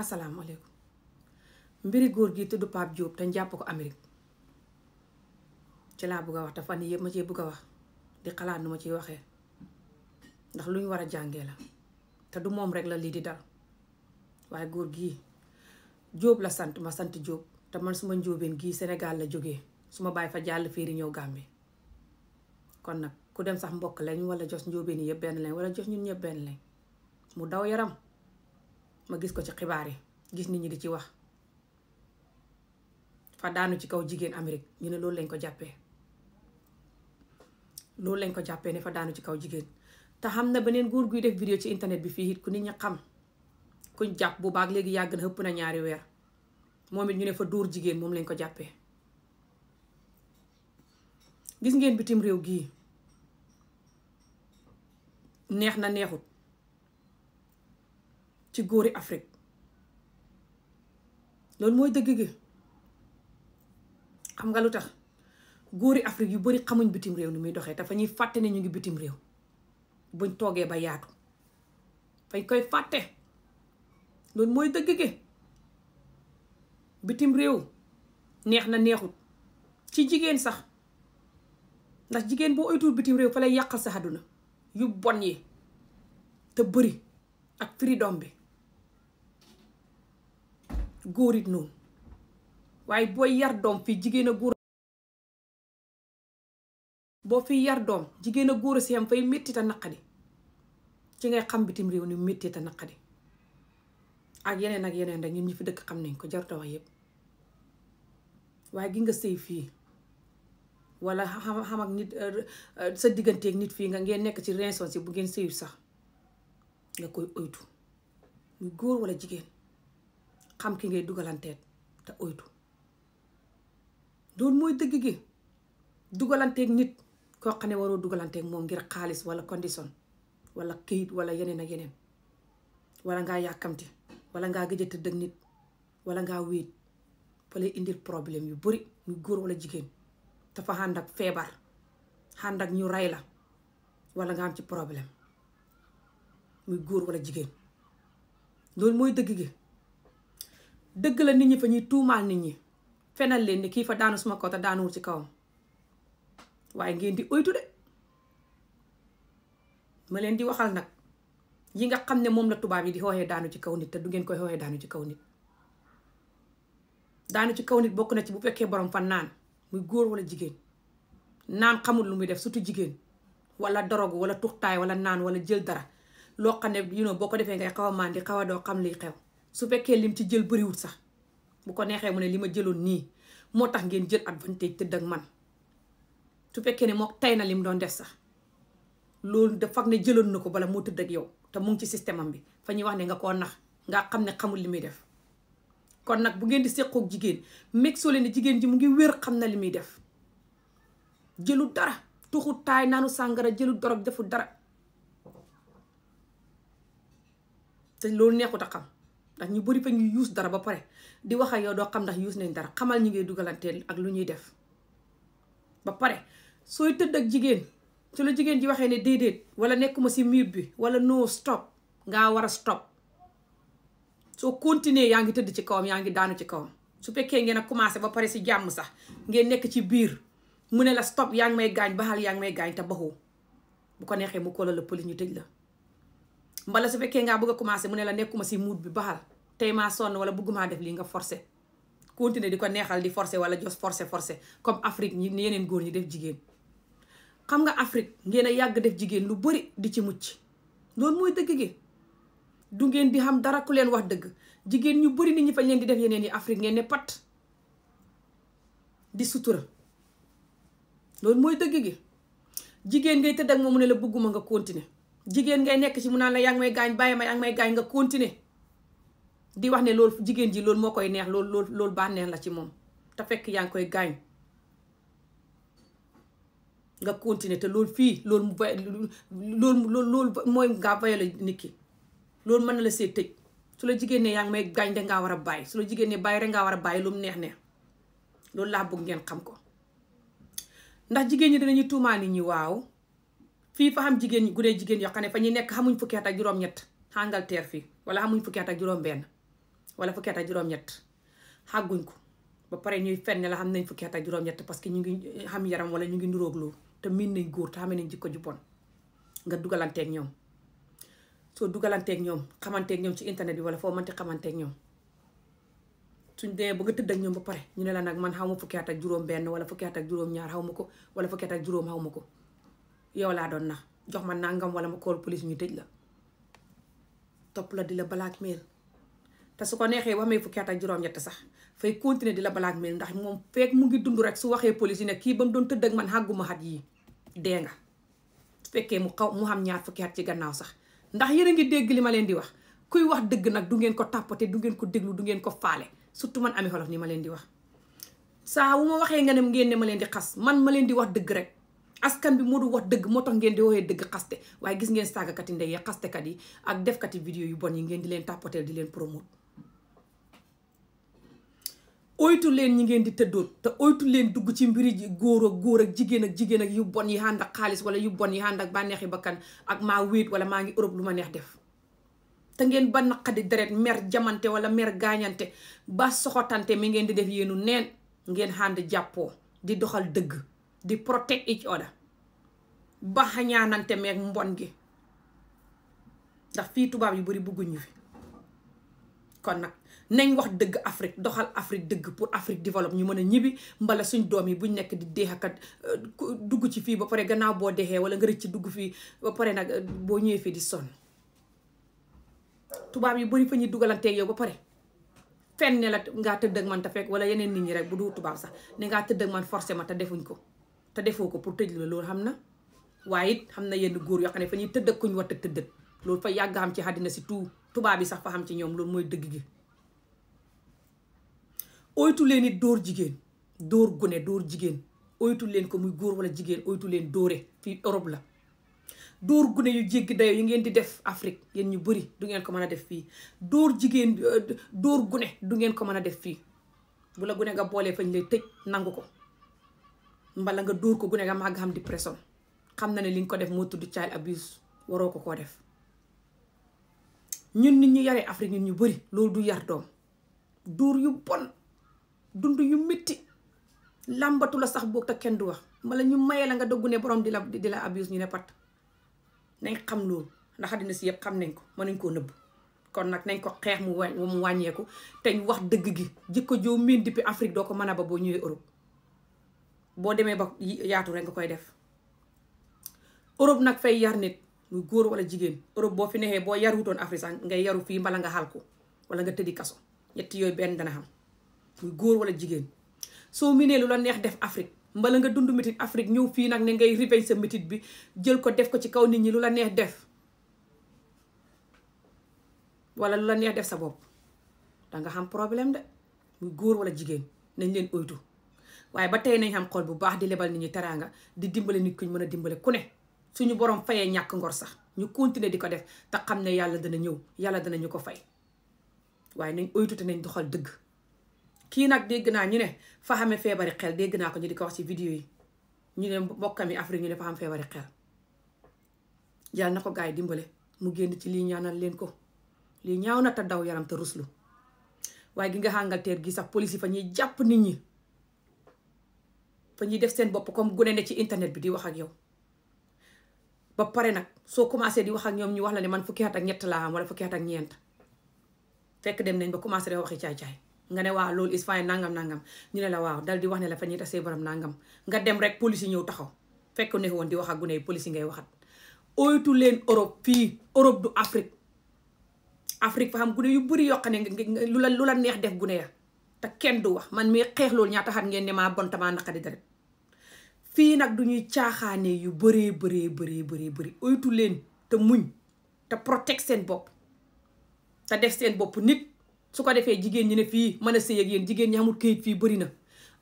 asalaamaaleykum mbiri góor gi tudd Pape Diop te jàpp ko Amérique ci laa bëgg a wax te fan yii yëpp ma cee bëgg a wax di xalaat nu ma ciy waxee ndax lu ñu war a jàngee la te du moom rek la lii di dal waaye góor gii Diop la sant ma sant Diop te man suma njóobeen gii Sénégal la jógee suma bàyyi fa jàll féeri ñëw Gàmbi kon nag ku dem sax mbokk lañ wala jos njóobeen yi yëpp benn lañ wala jos ñun ñëpp benn lañ mu daw yaram ma gis ko ci xibaar yi gis nit ñi di ci wax fa daanu ci kaw jigéen Amérique ñu ne loolu lañ ko jàppee ne fa daanu ci kaw jigéen te xam na beneen góor guy def vidéo ci internet bi fii it ku nit ñi xam kuñ jàpp bu baax léegi yàgg na ëpp na 2 weer moom it ñu ne fa dóor jigéen moom lañ ko jàppee gis ngeen bitim réew gii neex na neexut ci góori Afrique loolu mooy dëgg gi xam nga lu tax góori Afrique yu bari xamuñ bitim réew ni muy doxee te fa ñuy fàtte ne ñu ngi bitim réew buñ toogee ba yaatu fañ koy fàtte loolu mooy dëgg gi bitim réew neex na neexut ci jigéen sax ndax jigéen boo oytuwul bitim réew fa lay yàqal sa àdduna yu bon yi te bëri ak freedom bi góor it noonu waaye booy yar doom fii jigéen a góor boo fi yar doom jigéen a góor a si am fay métti te naqadi ci ngay xam bitim réew ni métti te naqadi ak yeneen rek ñun ñi fi dëkk xam nañ ko jarut a wax yépp waaye gi nga sëy fii wala xam ak nit sa digganteeg nit fii nga ngeen nekk ci relation si bu ngeen sëyu sax nga koy oytu muy góor wala jigéen xam ki ngay dugalanteet te oytu loolu mooy dëgg gi dugalanteeg nit koo xam ne waroo dugalanteeg moom ngir xaalis wala condition wala këyit wala yeneen ak yeneen wala ngaa yàkkamti wala ngaa gëj a tëdd ak nit wala ngaa wéet fa lay indil problème yu bari muy góor wala jigéen dafa ànd ak feebar ànd ak ñu rey la wala nga am ci problème muy góor wala jigéen loolu mooy dëgg gi dëgg la nit ñi fa ñuy tuumaal nit ñi fenal leen ni kii fa daanu suma kaw te daanuwul ci kawam waaye ngeen di oytu de ma leen di waxal nag yi nga xam ne moom la tubaab yi di xooxee daanu ci kaw nit te du ngeen koy xooxee daanu ci kaw nit daanu ci kaw nit bokk na ci bu fekkee borom fa naan muy góor wala jigéen naan xamul lu muy def surtout jigéen wala dorogu wala tuxtaay wala naan wala jël dara loo xam ne boo ko defee ngay xaw a màndi xaw a doo xam liy xew su fekkee lim ci jël bëriwul sax bu ko neexee mu ne li ma jëloon nii moo tax ngeen jël advantage tëdd ak man su fekkee ne moo tay na lim doon def sax loolu dafa ne jëloon na ko bala moo tëdd ak yow te mu ngi ci système am bi fa ñuy wax ne nga koo nax nga xam ne xamul li muy def kon nag bu ngeen di seqoog jigéen meg soo leen ne jigéen ji mu ngi wér xam na li muy def jëlu dara tuxu taay naanu sàngara jëlu dorog defu dara te loolu neexut a xam ndax ñu bari fa ñuy yuus dara ba pare di wax ak yow doo xam ndax yuus nañ dara xamal ñi ngay dugalanteel ak lu ñuy def ba pare sooy tëdd ak jigéen su la jigéen ji waxee ne déedéet wala nekkuma si mur bi wala no stop ngaa war a stop soo continuer yaa ngi tëdd ci kawam yaa ngi daanu ci kawam su fekkee ngeen a commencé ba pare si jàmm sax ngeen nekk ci biir mu ne la stop yaa ngi may gaañ baxal yaa ngi may gaañ te baxoo bu ko neexee mu kóolal la police ñu tëj la mbala su fekkee ngaa bëgg a commencé mu ne la nekkuma si muut bi baxal tey maa sonn wala bëggumaa def lii nga forcé continuer di ko neexal di forcé wala jos forcé comme Afrique ñi yeneen góor ñi def jigéen xam nga Afrique ngeen a yàgg def jigéen lu bari di ci mucc loolu mooy dëgg gi du ngeen di xam dara ku leen wax dëgg jigéen ñu bari nit ñi fañ leen di def yeneen yi Afrique ngeen ne pat di sutura loolu mooy dëgg gi jigéen ngay tëdd ak moom mu ne la bëgguma nga continuer jigéen ngay nekk ci mu naan la yaa ngi may gaañ bàyyi ma yaa ngi may gaañ nga continuer di wax ne loolu jigéen ji loolu moo koy neex loolu bànneex la ci moom te fekk yaa ngi koy gaañ nga continuer te loolu fii loolu mooy nga violé nit ki loolu mën na la see tëj su la jigéen ne yaa ngi may gaañ de ngaa war a bàyyi su la jigéen ne bàyyi rek ngaa war a bàyyi lu mu neex loolu laa bëgg ngeen xam ko ndax jigéen ñi dinañuy tuumaa nit ñi waaw fii fa xam jigéen ñi gudee jigéen yoo xam ne fa ñuy nekk xamuñ fukki at ak juróom-ñett Angleterre fii wala xamuñ fukki at ak juróom-benn wala fukki at ak juróom-ñett xàgguñ ko ba pare ñuy fenn la xam nañ fukki at ak juróom-ñett parce que ñu ngi xam yaram wala ñu ngi nuroog loolu te miin nañ góor te xamee nañ jikko ju bon nga dugalanteeg ñoom soo dugalanteeg ñoom xamanteeg ñoom ci internet bi wala foo mënti xamanteeg ñoom suñ demee ba nga tëdd ak ñoom ba pare ñu ne la nag man xaw ma fukki at ak juróom-benn wala fukki at ak juróom-ñaar xaw ma ko wala fukki at ak juróom xaw ma ko yow laa doon nax jox ma nangam wala ma call police ñu tëj la topp la di la blackmail te su ko neexee wax may fukki at ak juróom-ñett sax fay continuer di la blackmail ndax moom fekk mu ngi dund rek su waxee police yi ne kii ba mu doon tëdd ak man xàgguma xat yii dee nga su fekkee mu xam ñaar fukki at ci gannaaw sax ndax yéen a ngi dégg li ma leen di wax kuy wax dëgg nag du ngeen ko tàppate du ngeen ko déglu du ngeen ko faale surtout man Ami Olof ni ma leen di wax saa wu ma waxee nga ne ngeen ne ma leen di xas man ma leen di wax dëgg rek askan bi moo du wax dëgg moo tax ngeen di waxee dëgg xaste waaye gis ngeen saagakati ndey ya xastekat yi ak defkati vidéo yu bon yi ngeen di leen tàppateel di leen promote oytu leen ñi ngeen di tëddoot te oytu leen dugg ci mbiri góor ak jigéen ak yu bon yi ànd ak xaalis wala yu bon yi ànd ak bànneexi bakkan ak maa wéet wala maa ngi Europe lu ma neex def te ngeen ba naqadi deret mer jamante wala mer gaañante ba soxotante mi ngeen di def yéenu neen ngeen ànd jàppoo di doxal dëgg di protect each other ba xañaanante meeg mbon gi ndax fii tubaab yu bari bëgguñ ñu fi kon nag nañ wax dëgg Afrique doxal Afrique dëgg pour Afrique développe ñu mën a ñibbi mbala suñ doom yi buñ nekk di deexakat dugg ci fii ba pare gannaaw boo deexee wala nga rëcc dugg fii ba pare nag boo ñëwee fii di sonn tubaab yi bari fa ñuy dugalanteeg yow ba pare fenn ne la ngaa tëdd ak man te fekk wala yeneen nit ñi rek bu du tubaab sax ne ngaa tëdd ak man forcé ma te defuñ ko te defoo ko pour tëj la loolu xam na waaye it xam na yenn góor yoo xam ne fa ñuy tëdd ak kuñ war a tëdd loolu fa yàgg xam ci àddina si tout tubaab yi sax fa xam ci ñoom loolu mooy dëgg gi oytu leen it dóor jigéen dóor gune dóor jigéen oytu leen ko muy góor wala jigéen oytu leen dóore fii Europe la dóor gune yu jéggi dayo yi ngeen di def Afrique yéen ñu bëri du ngeen ko mën a def fii dóor jigéen dóor gune du ngeen ko mën a def fii bu la gune nga boolee fañ lay tëj nangu ko mbala nga dóor ko gune nga màgg xam dépression xam na ne li nga ko def moo tudd child abuse waroo ko koo def ñun nit ñu yaree Afrique ñun ñu bëri loolu du yar doom dóor yu bon dund yu métti làmbatu la sax boog te kenn du wax mbala ñu mayee la nga doggu ne borom di la abuse ñu ne pat nañ xam loolu ndax àddina si yëpp xam nañ ko mën nañ koo nëbb kon nag nañ ko xeex mu wàññeeku te ñu wax dëgg gi jikko joo miin depuis Afrique doo ko mën a ba boo ñëwee Europe boo demee ba yaatu rek nga koy def Europe nag fay yar nit muy góor wala jigéen Europe boo fi nexee boo yarutoon Afrique sax ngay yaru fii mbala nga xal ko wala nga tëddi kaso ñetti yooyu benn dana xam muy góor wala jigéen soo miinee lu la neex def Afrique mbala nga dund métit Afrique ñëw fii nag ne ngay revenge sa métit bi jël ko def ko ci kaw nit ñi lu la neex def wala lu la neex def sa bopp danga xam problème de muy góor wala jigéen nañ leen oytu waaye ba tey nañ xam xol bu baax di lebal nit ñi teraanga di dimbale nit ku ñu mën a dimbale ku ne suñu borom fayee ñàkk ngor sax ñu continuer di ko def te xam ne yàlla dana ñëw yàlla dana ñu ko fay waaye nañ oytu te nañ doxal dëgg kii nag dégg naa ñu ne fa xamee feebari xel dégg naa ko ñu di ko wax ci vidéo yi ñu ne mbokkam yi Afrique ñu ne fa xam feebari xel yàlla na ko gars yi dimbale mu génn ci lii ñaanal leen ko lii ñaaw na te daw yaram te ruslu waaye gi nga Angleterre gi sax police yi fa ñuy jàpp nit ñi fa ñuy def seen bopp comme gune ne ci internet bi di wax ak yow ba pare nag soo commencé di wax ak ñoom ñu wax la ne man fukki at ak ñett laa am wala fukki at ak ñeent fekk dem nañ ba commencé di waxi caay-caay nga ne waaw loolu is fine nangam ñu ne la waaw dal di wax ne la fa ñuy tasee borom nangam nga dem rek police yi ñëw taxaw fekk ne woon di wax ak gune yi police yi ngay waxat oytu leen Europe fii Europe du Afrique Afrique fa xam gune yu bëri yoo xam ne lu la neex def gune ya te kenn du wax man mii xeex loolu ñaata xat ngeen ne maa bon tamaa naqadi deret fii nag du ñuy caaxaane yu bëri oytu leen te muñ te protect seen bopp te def seen bopp nit su ko defee jigéen ñi ne fii mën a sëy ak yéen jigéen ñi xamul kayit fii bëri na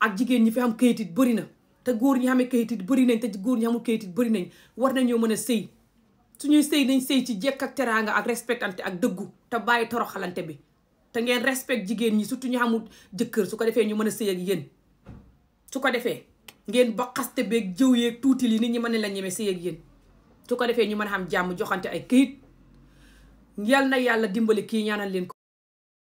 ak jigéen ñi fi xam kayit it bëri na te góor ñi xamee kayit it bëri nañ te góor ñi xamul kayit it bëri nañ war nañoo mën a sëy suñuy sëy nañ sëy ci jekk ak teraanga ak respectante ak dëggu te bàyyi toroxalante bi te ngeen respect jigéen ñi surtout ñu xamul jëkkër su ko defee ñu mën a sëy ak yéen su ko defee ngeen ba xaste beeg jëw yeeg tuuti li nit ñi mën ne la ñeme sëy ak yéen su ko defee ñu mën a xam jàmm joxante ay kayit yal na yàlla dimbali kii ñaanal leen ko